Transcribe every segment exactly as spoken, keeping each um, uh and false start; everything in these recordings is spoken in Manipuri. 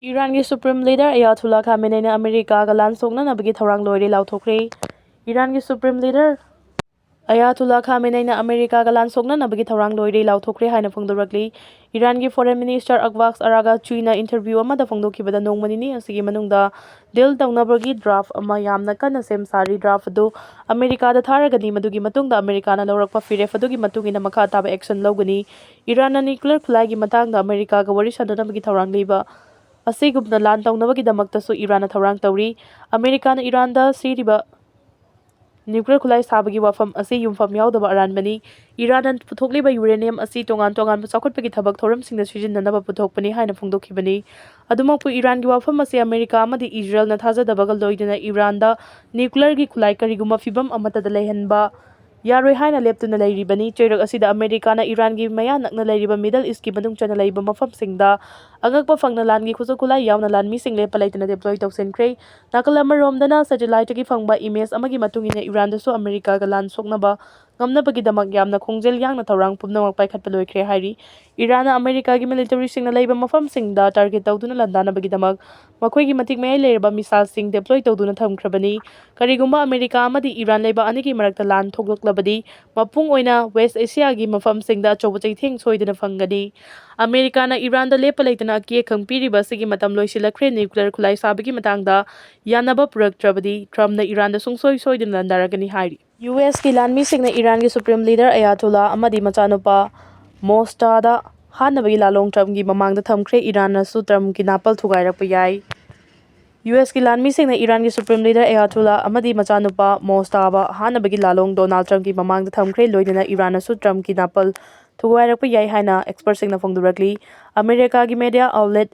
ꯏꯔꯥꯟꯒꯤ Supreme Leader Ayatollah Khameneiꯅ ꯑꯃꯦꯔꯤꯀꯥꯒ ꯂꯥꯟ ꯁꯣꯛꯅꯅꯕꯒꯤ ꯊꯧꯔꯥꯡ ꯂꯣꯏꯔꯦ ꯂꯥꯎꯊꯣꯛꯈ꯭ꯔꯦ꯫ ꯏꯔꯥꯟꯒꯤ Supreme Leader Ayatollah Khameneiꯅ ꯑꯃꯦꯔꯤꯀꯥꯒ ꯂꯥꯟ ꯁꯣꯛꯅꯅꯕꯒꯤ ꯊꯧꯔꯥꯡ ꯂꯣꯏꯔꯦ ꯂꯥꯎꯊꯣꯛꯈ꯭ꯔꯦ ꯍꯥꯏꯅ ꯐꯣꯡꯗꯣꯔꯛꯂꯤ꯫ ꯏꯔꯥꯟꯒꯤ Foreign Minister Abbas Araghchiꯅ interview ꯑꯃꯗ ꯐꯣꯡꯗꯣꯛꯈꯤꯕꯗ ꯅꯣꯡꯃ ꯅꯤꯅꯤ ꯑꯁꯤꯒꯤ ꯃꯅꯨꯡꯗ deal ꯇꯧꯅꯕꯒꯤ draft ꯑꯃ ꯌꯥꯝꯅ ꯀꯟꯅ ꯁꯦꯝ ꯁꯥꯔꯤ꯫ Draft ꯑꯗꯨ ꯑꯃꯦꯔꯤꯀꯥꯗ ꯊꯥꯔꯒꯅꯤ꯫ ꯃꯗꯨꯒꯤ ꯃꯇꯨꯡꯗ ꯑꯃꯦꯔꯤꯀꯥꯅ ꯂꯧꯔꯛꯄ ꯐꯤꯔꯦꯞ ꯑꯗꯨꯒꯤ ꯃꯇꯨꯡ ꯏꯟꯅ ꯃꯈꯥ ꯇꯥꯕ action ꯂꯧꯒꯅꯤ꯫ ꯏꯔꯥꯟꯅ nuclear ꯈꯨꯠꯂꯥꯏꯒꯤ ꯃꯇꯥꯡꯗ ꯑꯃꯦꯔꯤꯀꯥꯒ ꯋꯥꯔꯤ ꯁꯥꯅꯅꯕꯒꯤ ꯊꯧꯔꯥꯡ ꯂꯩꯕ ꯑꯁꯤꯒꯨꯝꯅ ꯂꯥꯟ ꯇꯧꯅꯕꯒꯤꯗꯃꯛꯇꯁꯨ ꯏꯔꯥꯟꯅ ꯊꯧꯔꯥꯡ ꯇꯧꯔꯤ꯫ ꯑꯃꯦꯔꯤꯀꯥꯅ ꯏꯔꯥꯟꯗ ꯁꯤꯔꯤꯕ nuclear ꯈꯨꯠꯂꯥꯏ ꯁꯥꯕꯒꯤ ꯋꯥꯐꯝ ꯑꯁꯤ ꯌꯨꯝꯐꯝ ꯌꯥꯎꯗꯕ ꯑꯔꯥꯟꯕꯅꯤ꯫ ꯏꯔꯥꯟꯅ ꯄꯨꯊꯣꯛꯂꯤꯕ uranium ꯑꯁꯤ ꯇꯣꯉꯥꯟ ꯇꯣꯉꯥꯟꯕ ꯆꯥꯎꯈꯠꯄꯒꯤ ꯊꯕꯛ ꯊꯧꯔꯝꯁꯤꯡꯗ ꯁꯤꯖꯤꯟꯅꯅꯕ ꯄꯨꯊꯣꯛꯄꯅꯤ ꯍꯥꯏꯅ ꯐꯣꯡꯗꯣꯛꯈꯤꯕꯅꯤ꯫ ꯑꯗꯨꯃꯛꯄꯨ ꯏꯔꯥꯟꯒꯤ ꯋꯥꯐꯝ ꯑꯁꯤ ꯑꯃꯦꯔꯤꯀꯥ ꯑꯃꯗꯤ ꯏꯖꯔꯦꯜꯅ ꯊꯥꯖꯗꯕꯒ ꯂꯣꯏꯅꯅ ꯏꯔꯥꯟꯗ nuclearꯒꯤ ꯈꯨꯠꯂꯥꯏ ꯀꯔꯤꯒꯨꯝꯕ ꯐꯤꯚꯝ ꯑꯃꯠꯇꯗ ꯂꯩꯍꯟꯕ ꯌꯥꯔꯣꯏ ꯍꯥꯏꯅ ꯂꯦꯞꯇꯨꯅ ꯂꯩꯔꯤꯕꯅꯤ꯫ ꯆꯩꯔꯛ ꯑꯁꯤꯗ ꯑꯃꯦꯔꯤꯀꯥꯅ ꯏꯔꯥꯟꯒꯤ ꯃꯌꯥ ꯅꯛꯅ ꯂꯩꯔꯤꯕ Middle Eastꯀꯤ ꯃꯅꯨꯡ ꯆꯟꯅ ꯂꯩꯕ ꯃꯐꯝꯁꯤꯡꯗ ꯑꯉꯛꯄ ꯐꯪꯅ ꯂꯥꯟꯒꯤ ꯈꯨꯠꯁꯨ ꯈꯨꯠꯂꯥꯏ ꯌꯥꯎꯅ ꯂꯥꯟꯃꯤꯁꯤꯡ ꯂꯦꯞꯄ ꯂꯩꯇꯅ deploy ꯇꯧꯁꯤꯟꯈ꯭ꯔꯦ꯫ ꯅꯥꯀꯜ ꯑꯃꯔꯣꯝꯗꯅ satelliteꯀꯤ ꯐꯪꯕ image ꯑꯃꯒꯤ ꯃꯇꯨꯡ ꯏꯟꯅ ꯏꯔꯥꯟꯗꯁꯨ ꯑꯃꯦꯔꯤꯀꯥꯒ ꯂꯥꯟ ꯁꯣꯛꯅꯕ ꯉꯝꯅꯕꯒꯤꯗꯃꯛ ꯌꯥꯝꯅ ꯈꯣꯡꯖꯦꯜ ꯌꯥꯡꯅ ꯊꯧꯔꯥꯡ ꯄꯨꯝꯅꯃꯛ ꯄꯥꯏꯈꯠꯄ ꯂꯣꯏꯈ꯭ꯔꯦ ꯍꯥꯏꯔꯤ꯫ ꯏꯔꯥꯟꯅ ꯑꯃꯦꯔꯤꯀꯥꯒꯤ militaryꯁꯤꯡꯅ ꯂꯩꯕ ꯃꯐꯝꯁꯤꯡꯗ target ꯇꯧꯗꯨꯅ ꯂꯥꯟꯗꯥꯅꯕꯒꯤꯗꯃꯛ ꯃꯈꯣꯏꯒꯤ ꯃꯇꯤꯛ ꯃꯌꯥꯏ ꯂꯩꯔꯕ missileꯁꯤꯡ deploy ꯇꯧꯗꯨꯅ ꯊꯝꯈ꯭ꯔꯕꯅꯤ꯫ ꯀꯔꯤꯒꯨꯝꯕ ꯑꯃꯦꯔꯤꯀꯥ ꯑꯃꯗꯤ ꯏꯔꯥꯟ ꯂꯩꯕꯥꯛ ꯑꯅꯤꯒꯤ ꯃꯔꯛꯇ ꯂꯥꯟ ꯊꯣꯛꯂꯛꯂꯕꯗꯤ, ꯃꯄꯨꯡ ꯑꯣꯏꯅ West Asiaꯒꯤ ꯃꯐꯝꯁꯤꯡꯗ ꯑꯆꯧꯕ ꯆꯩꯊꯦꯡ ꯁꯣꯏꯗꯅ ꯐꯪꯒꯅꯤ꯫ ꯑꯃꯦꯔꯤꯀꯥꯅ ꯏꯔꯥꯟꯗ ꯂꯦꯞꯄ ꯂꯩꯇꯅ ꯑꯀꯤ ꯑꯈꯪ ꯄꯤꯔꯤꯕ ꯑꯁꯤꯒꯤ ꯃꯇꯝ ꯂꯣꯏꯁꯤꯜꯂꯛꯈ꯭ꯔꯦ꯫ Nuclear ꯈꯨꯠꯂꯥꯏ ꯁꯥꯕꯒꯤ ꯃꯇꯥꯡꯗ ꯌꯥꯅꯕ ꯄꯨꯔꯛꯇ꯭ꯔꯕꯗꯤ, Trumpꯅ ꯏꯔꯥꯟꯗ ꯁꯨꯡꯁꯣꯏ ꯁꯣꯏꯗꯅ ꯂꯥꯟꯗꯥꯔꯛꯀꯅꯤ ꯍꯥꯏꯔꯤ꯫ USꯀꯤ ꯂꯥꯟꯃꯤꯁꯤꯡꯅ ꯏꯔꯥꯟꯒꯤ Supreme Leader Ayatollah ꯑꯃꯗꯤ ꯃꯆꯥꯅꯨꯄꯥ ꯃꯣꯁꯇꯥꯗ ꯍꯥꯠꯅꯕꯒꯤ ꯂꯥꯂꯣꯡ Trumpꯀꯤ ꯃꯃꯥꯡꯗ ꯊꯝꯈ꯭ꯔꯦ꯫ ꯏꯔꯥꯟꯅꯁꯨ Trumpꯀꯤ ꯅꯥꯄꯜ ꯊꯨꯒꯥꯏꯔꯛꯄ ꯌꯥꯏ꯫ USꯀꯤ ꯂꯥꯟꯃꯤꯁꯤꯡꯅ ꯏꯔꯥꯟꯒꯤ Supreme Leader Ayatollah ꯑꯃꯗꯤ ꯃꯆꯥꯅꯨꯄꯥ ꯃꯣꯁꯇꯥꯕ ꯍꯥꯠꯅꯕꯒꯤ ꯂꯥꯂꯣꯡ Donald Trumpꯀꯤ ꯃꯃꯥꯡꯗ ꯊꯝꯈ꯭ꯔꯦ꯫ ꯂꯣꯏꯅꯅ ꯏꯔꯥꯟꯅꯁꯨ Trumpꯀꯤ ꯅꯥꯄꯜ ꯊꯨꯒꯥꯏꯔꯛꯄ ꯌꯥꯏ ꯍꯥꯏꯅ expertꯁꯤꯡꯅ ꯐꯣꯡꯗꯣꯔꯛꯂꯤ꯫ ꯑꯃꯦꯔꯤꯀꯥꯒꯤ media outlet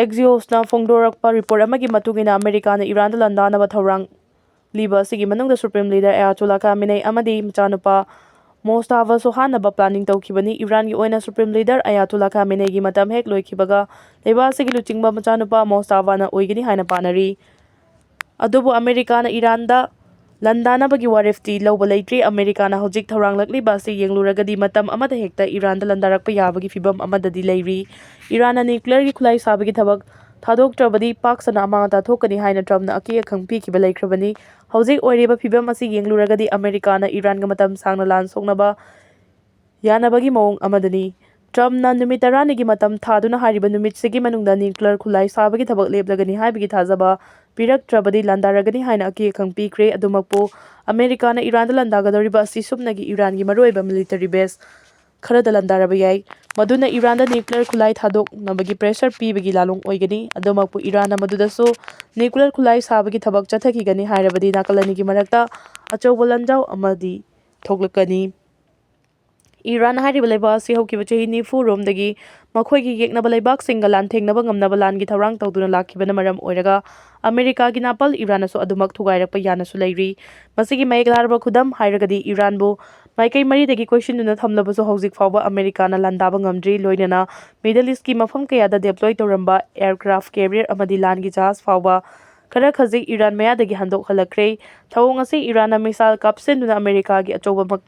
Axiosꯅ ꯐꯣꯡꯗꯣꯔꯛꯄ report ꯑꯃꯒꯤ ꯃꯇꯨꯡ ꯏꯟꯅ, ꯑꯃꯦꯔꯤꯀꯥꯅ ꯏꯔꯥꯟꯗ ꯂꯥꯟꯗꯥꯅꯕ ꯊꯧꯔꯥꯡ ꯂꯤꯕ ꯑꯁꯤꯒꯤ ꯃꯅꯨꯡꯗ Supreme Leader Ayatollah Khamenei ꯑꯃꯗꯤ ꯃꯆꯥꯅꯨꯄꯥ ꯃꯣꯁꯇꯥꯕꯁꯨ ꯍꯥꯠꯅꯕ planning ꯇꯧꯈꯤꯕꯅꯤ꯫ ꯏꯔꯥꯟꯒꯤ ꯑꯣꯏꯅ Supreme Leader Ayatollah Khameneiꯒꯤ ꯃꯇꯝ ꯍꯦꯛ ꯂꯣꯏꯈꯤꯕꯒ ꯂꯩꯕꯥꯛ ꯑꯁꯤꯒꯤ ꯂꯨꯆꯤꯡꯕ ꯃꯆꯥꯅꯨꯄꯥ ꯃꯣꯁꯇꯥꯕꯥꯅ ꯑꯣꯏꯒꯅꯤ ꯍꯥꯏꯅ ꯄꯥꯅꯔꯤ꯫ ꯑꯗꯨꯕꯨ ꯑꯃꯦꯔꯤꯀꯥꯅ ꯏꯔꯥꯟꯗ ꯂꯥꯟꯗꯥꯅꯕꯒꯤ ꯋꯥꯔꯦꯞꯇꯤ ꯂꯧꯕ ꯂꯩꯇ꯭ꯔꯤ꯫ ꯑꯃꯦꯔꯤꯀꯥꯅ ꯍꯧꯖꯤꯛ ꯊꯧꯔꯥꯡꯂꯛꯂꯤꯕ ꯑꯁꯤ ꯌꯦꯡꯂꯨꯔꯒꯗꯤ ꯃꯇꯝ ꯑꯃꯗ ꯍꯦꯛꯇ ꯏꯔꯥꯟꯗ ꯂꯥꯟꯗꯥꯔꯛꯄ ꯌꯥꯕꯒꯤ ꯐꯤꯕꯝ ꯑꯃꯗꯗꯤ ꯂꯩꯔꯤ꯫ ꯏꯔꯥꯟꯅ ꯅ꯭ꯌꯨꯀ꯭ꯂꯤꯌꯔꯒꯤ ꯈꯨꯠꯂꯥꯏ ꯁꯥꯕꯒꯤ ꯊꯕꯛ ꯊꯥꯗꯣꯛꯇ꯭ꯔꯕꯗꯤ ꯄꯥꯛ ꯁꯟꯅ ꯑꯃꯥꯡ ꯑꯇꯥ ꯊꯣꯛꯀꯅꯤ ꯍꯥꯏꯅ ꯇ꯭ꯔꯝꯞꯅ ꯑꯀꯤ ꯑꯈꯪ ꯄꯤꯈꯤꯕ ꯂꯩꯈ꯭ꯔꯕꯅꯤ꯫ ꯍꯧꯖꯤꯛ ꯑꯣꯏꯔꯤꯕ ꯐꯤꯕꯝ ꯑꯁꯤ ꯌꯦꯡꯂꯨꯔꯒꯗꯤ ꯑꯃꯦꯔꯤꯀꯥꯅ ꯏꯔꯥꯟꯒ ꯃꯇꯝ ꯁꯥꯡꯅ ꯂꯥꯟ ꯁꯣꯛꯅꯕ ꯌꯥꯅꯕꯒꯤ ꯃꯑꯣꯡ ꯑꯃꯗꯅꯤ꯫ ꯇ꯭ꯔꯝꯞꯅ ꯅꯨꯃꯤꯠ ꯇꯔꯥꯅꯤꯒꯤ ꯃꯇꯝ ꯊꯥꯗꯨꯅ ꯍꯥꯏꯔꯤꯕ ꯅꯨꯃꯤꯠꯁꯤꯒꯤ ꯃꯅꯨꯡꯗ ꯅ꯭ꯌꯨꯀ꯭ꯂꯤꯌꯔ ꯈꯨꯠꯂꯥꯏ ꯁꯥꯕꯒꯤ ꯊꯕꯛ ꯂꯦꯞꯂꯒꯅꯤ ꯍꯥꯏꯕꯒꯤ ꯊꯥꯖꯕ ꯄꯤꯔꯛꯇ꯭ꯔꯕꯗꯤ ꯂꯥꯟꯗꯥꯔꯒꯅꯤ ꯍꯥꯏꯅ ꯑꯀꯤ ꯑꯈꯪ ꯄꯤꯈ꯭ꯔꯦ꯫ ꯑꯗꯨꯃꯛꯄꯨ, ꯑꯃꯦꯔꯤꯀꯥꯅ ꯏꯔꯥꯟꯗ ꯂꯥꯟꯗꯥꯒꯗꯧꯔꯤꯕ ꯑꯁꯤ ꯁꯨꯞꯅꯒꯤ ꯏꯔꯥꯟꯒꯤ ꯃꯔꯨꯑꯣꯏꯕ ꯃꯤꯂꯤꯇꯔꯤ ꯕꯦꯁ ꯈꯔꯗ ꯂꯥꯟꯗꯥꯔꯕ ꯌꯥꯏ꯫ ꯃꯗꯨꯅ ꯏꯔꯥꯟꯗ ꯅ꯭ꯌꯨꯀ꯭ꯂꯤꯌꯔ ꯈꯨꯠꯂꯥꯏ ꯊꯥꯗꯣꯛꯅꯕꯒꯤ ꯄ꯭ꯔꯦꯁꯔ ꯄꯤꯕꯒꯤ ꯂꯥꯂꯣꯡ ꯑꯣꯏꯒꯅꯤ꯫ ꯑꯗꯨꯃꯛꯄꯨ, ꯏꯔꯥꯟꯅ ꯃꯗꯨꯗꯁꯨ ꯅ꯭ꯌꯨꯀ꯭ꯂꯤꯌꯔ ꯈꯨꯠꯂꯥꯏ ꯁꯥꯕꯒꯤ ꯊꯕꯛ ꯆꯠꯊꯈꯤꯒꯅꯤ ꯍꯥꯏꯔꯕꯗꯤ ꯅꯥꯀꯜ ꯑꯅꯤꯒꯤ ꯃꯔꯛꯇ ꯑꯆꯧꯕ ꯂꯥꯟꯖꯥꯎ ꯑꯃꯗꯤ ꯊꯣꯛꯂꯛꯀꯅꯤ꯫ ꯏꯔꯥꯟ ꯍꯥꯏꯔꯤꯕ ꯂꯩꯕꯥꯛ ꯑꯁꯤ ꯍꯧꯈꯤꯕ ꯆꯍꯤ ꯅꯤꯐꯨ ꯔꯣꯝꯗꯒꯤ ꯃꯈꯣꯏꯒꯤ ꯌꯦꯛꯅꯕ ꯂꯩꯕꯥꯛꯁꯤꯡꯒ ꯂꯥꯟꯊꯦꯡꯅꯕ ꯉꯝꯅꯕ ꯂꯥꯟꯒꯤ ꯊꯧꯔꯥꯡ ꯇꯧꯗꯨꯅ ꯂꯥꯛꯈꯤꯕꯅ ꯃꯔꯝ ꯑꯣꯏꯔꯒ, ꯑꯃꯦꯔꯤꯀꯥꯒꯤ ꯅꯥꯄꯜ ꯏꯔꯥꯟꯅꯁꯨ ꯑꯗꯨꯃꯛ ꯊꯨꯒꯥꯏꯔꯛꯄ ꯌꯥꯅꯁꯨ ꯂꯩꯔꯤ꯫ ꯃꯁꯤꯒꯤ ꯃꯌꯦꯛ ꯂꯥꯔꯕ ꯈꯨꯗꯝ ꯍꯥꯏꯔꯒꯗꯤ, ꯏꯔꯥꯟꯕꯨ ꯃꯥꯏꯀꯩ ꯃꯔꯤꯗꯒꯤ ꯀꯣꯏꯁꯤꯟꯗꯨꯅ ꯊꯝꯂꯕꯁꯨ ꯍꯧꯖꯤꯛ ꯐꯥꯎꯕ ꯑꯃꯦꯔꯤꯀꯥꯅ ꯂꯥꯟꯗꯥꯕ ꯉꯝꯗ꯭ꯔꯤ꯫ ꯂꯣꯏꯅꯅ ꯃꯤꯗꯜ ꯏꯁꯀꯤ ꯃꯐꯝ ꯀꯌꯥꯗ ꯗꯦꯄ꯭ꯂꯣꯏ ꯇꯧꯔꯝꯕ ꯑꯦꯌꯔꯀ꯭ꯔꯥꯐ ꯀꯦꯔꯤꯌꯔ ꯑꯃꯗꯤ ꯂꯥꯟꯒꯤ ꯖꯍꯥꯖ ꯐꯥꯎꯕ ꯈꯔ ꯈꯖꯤꯛ ꯏꯔꯥꯟ ꯃꯌꯥꯗꯒꯤ ꯍꯟꯗꯣꯛꯍꯜꯂꯛꯈ꯭ꯔꯦ꯫ ꯊꯧꯑꯣꯡ ꯑꯁꯤ ꯏꯔꯥꯟꯅ ꯃꯤꯁꯥꯏꯜ ꯀꯥꯞꯁꯤꯟꯗꯨꯅ ꯑꯃꯦꯔꯤꯀꯥꯒꯤ ꯑꯆꯧꯕ ꯃꯛ-,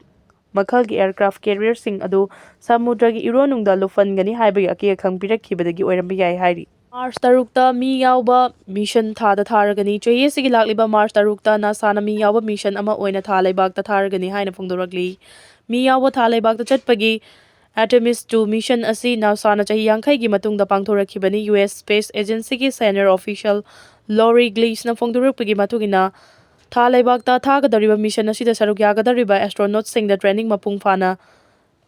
ꯃꯈꯜꯒꯤ ꯑꯦꯌꯔꯀ꯭ꯔꯥꯐ ꯀꯦꯔꯤꯌꯔꯁꯤꯡ ꯑꯗꯨ ꯁꯃꯨꯗ꯭ꯔꯒꯤ ꯏꯔꯣꯟꯅꯨꯡꯗ ꯂꯨꯞꯍꯟꯒꯅꯤ ꯍꯥꯏꯕꯒꯤ ꯑꯀꯤ ꯑꯈꯪ ꯄꯤꯔꯛꯈꯤꯕꯗꯒꯤ ꯑꯣꯏꯔꯝꯕ ꯌꯥꯏ ꯍꯥꯏꯔꯤ꯫ ꯃꯥꯔꯆ ꯇꯔꯨꯛꯇ ꯃꯤ ꯌꯥꯎꯕ ꯃꯤꯁꯟ ꯊꯥꯗ ꯊꯥꯔꯒꯅꯤ꯫ ꯆꯍꯤ ꯑꯁꯤꯒꯤ ꯂꯥꯛꯂꯤꯕ ꯃꯥꯔꯆ ꯇꯔꯨꯛꯇ ꯅꯥꯁꯥꯅ ꯃꯤ ꯌꯥꯎꯕ ꯃꯤꯁꯟ ꯑꯃ ꯑꯣꯏꯅ ꯊꯥ ꯂꯩꯕꯥꯛꯇ ꯊꯥꯔꯒꯅꯤ ꯍꯥꯏꯅ ꯐꯣꯡꯗꯣꯔꯛꯂꯤ꯫ ꯃꯤ ꯌꯥꯎꯕ ꯊꯥ ꯂꯩꯕꯥꯛꯇ ꯆꯠꯄꯒꯤ ꯑꯥꯔꯇꯦꯃꯤꯁ ꯇꯨ ꯃꯤꯁꯟ ꯑꯁꯤ ꯅꯥꯁꯥꯅ ꯆꯍꯤ ꯌꯥꯡꯈꯩꯒꯤ ꯃꯇꯨꯡꯗ ꯄꯥꯡꯊꯣꯔꯛꯈꯤꯕꯅꯤ꯫ ꯌꯨ ꯑꯦꯁ ꯁ꯭ꯄꯦꯁ ꯑꯦꯖꯦꯟꯁꯤꯒꯤ ꯁꯦꯅꯤꯌꯔ ꯑꯣꯐꯤꯁꯤꯌꯦꯜ ꯂꯣꯔꯤ ꯒ꯭ꯂꯤꯁꯅ ꯐꯣꯡꯗꯣꯔꯛꯄꯒꯤ ꯃꯇꯨꯡ ꯏꯟꯅ, ꯊꯥ ꯂꯩꯕꯥꯛꯇ ꯊꯥꯒꯗꯧꯔꯤꯕ ꯃꯤꯁꯟ ꯑꯁꯤꯗ ꯁꯔꯨꯛ ꯌꯥꯒꯗꯧꯔꯤꯕ ꯑꯦꯁꯇ꯭ꯔꯣꯅꯣꯠꯁꯤꯡꯗ ꯇ꯭ꯔꯦꯅꯤꯡ ꯃꯄꯨꯡ ꯐꯥꯅ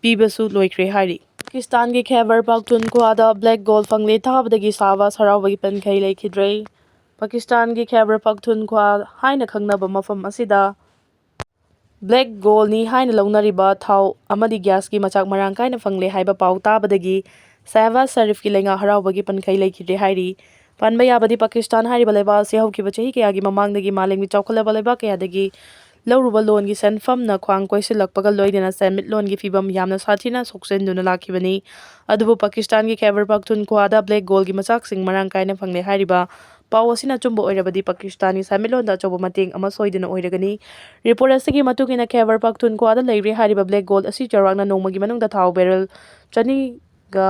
ꯄꯤꯕꯁꯨ ꯂꯣꯏꯈ꯭ꯔꯦ ꯍꯥꯏꯔꯤ꯫ ꯄꯥꯀꯤꯁꯇꯥꯟꯒꯤ ꯈꯦꯕꯔ ꯄꯥꯛꯊꯨꯟꯈ꯭ꯋꯥꯗ ꯕ꯭ꯂꯦꯛ ꯒꯣꯜ ꯐꯪꯂꯦ ꯊꯥꯕꯗꯒꯤ ꯁꯥꯍꯕꯥꯖ ꯍꯔꯥꯎꯕꯒꯤ ꯄꯟꯈꯩ ꯂꯩꯈꯤꯗ꯭ꯔꯦ꯫ ꯄꯥꯀꯤꯁꯇꯥꯟꯒꯤ ꯈꯦꯕꯔ ꯄꯥꯛꯊꯨꯟꯈ꯭ꯋꯥ ꯍꯥꯏꯅ ꯈꯪꯅꯕ ꯃꯐꯝ ꯑꯁꯤꯗ ꯕ꯭ꯂꯦꯛ ꯒꯣꯜꯅꯤ ꯍꯥꯏꯅ ꯂꯧꯅꯔꯤꯕ ꯊꯥꯎ ꯑꯃꯗꯤ ꯒ꯭ꯌꯥꯁꯀꯤ ꯃꯆꯥꯛ ꯃꯔꯥꯡ ꯀꯥꯏꯅ ꯐꯪꯂꯦ ꯍꯥꯏꯕ ꯄꯥꯎ ꯇꯥꯕꯗꯒꯤ ꯁꯍꯕꯥꯖ ꯁꯔꯤꯐꯀꯤ ꯂꯩꯉꯥꯛ ꯍꯔꯥꯎꯕꯒꯤ ꯄꯟꯈꯩ ꯂꯩꯈꯤꯗ꯭ꯔꯦ ꯍꯥꯏꯔꯤ꯫ ꯄꯟꯕ ꯌꯥꯕꯗꯤ, ꯄꯥꯀꯤꯁꯇꯥꯟ ꯍꯥꯏꯔꯤꯕ ꯂꯩꯕꯥꯛ ꯑꯁꯤ ꯍꯧꯈꯤꯕ ꯆꯍꯤ ꯀꯌꯥꯒꯤ ꯃꯃꯥꯡꯗꯒꯤ ꯃꯥꯂꯦꯝꯒꯤ ꯆꯥꯎꯈꯠꯂꯕ ꯂꯩꯕꯥꯛ ꯀꯌꯥꯗꯒꯤ ꯂꯧꯔꯨꯕ ꯂꯣꯟꯒꯤ ꯁꯦꯟꯐꯝꯅ ꯈ꯭ꯋꯥꯡ ꯀꯣꯏꯁꯤꯜꯂꯛꯄꯒ ꯂꯣꯏꯅꯅ ꯁꯦꯟꯃꯤꯠꯂꯣꯟꯒꯤ ꯐꯤꯕꯝ ꯌꯥꯝꯅ ꯁꯥꯊꯤꯅ ꯁꯣꯛꯆꯤꯟꯗꯨꯅ ꯂꯥꯛꯈꯤꯕꯅꯤ꯫ ꯑꯗꯨꯕꯨ ꯄꯥꯀꯤꯁꯇꯥꯟꯒꯤ ꯈꯦꯕꯔ ꯄꯥꯛꯊꯨꯟꯈ꯭ꯋꯥꯗ ꯕ꯭ꯂꯦꯛ ꯒꯣꯜꯒꯤ ꯃꯆꯥꯛꯁꯤꯡ ꯃꯔꯥꯡ ꯀꯥꯏꯅ ꯐꯪꯂꯦ ꯍꯥꯏꯔꯤꯕ ꯄꯥꯎ ꯑꯁꯤꯅ ꯑꯆꯨꯝꯕ ꯑꯣꯏꯔꯕꯗꯤ ꯄꯥꯀꯤꯁꯇꯥꯟꯒꯤ ꯁꯦꯟꯃꯤꯠꯂꯣꯟꯗ ꯑꯆꯧꯕ ꯃꯇꯦꯡ ꯑꯃ ꯁꯣꯏꯗꯅ ꯑꯣꯏꯔꯒꯅꯤ꯫ ꯔꯤꯄꯣꯔꯠ ꯑꯁꯤꯒꯤ ꯃꯇꯨꯡ ꯏꯟꯅ ꯈꯦꯕꯔ ꯄꯥꯈꯇꯨꯟꯈ꯭ꯋꯥꯗ ꯂꯩꯔꯦ ꯍꯥꯏꯔꯤꯕ ꯕ꯭ꯂꯦꯛ ꯒꯣꯜ ꯑꯁꯤ ꯆꯥꯎꯔꯥꯛꯅ ꯅꯣꯡꯃꯒꯤ ꯃꯅꯨꯡꯗ ꯊꯥꯎ ꯕꯦꯔꯦꯜ ꯆꯅꯤꯒ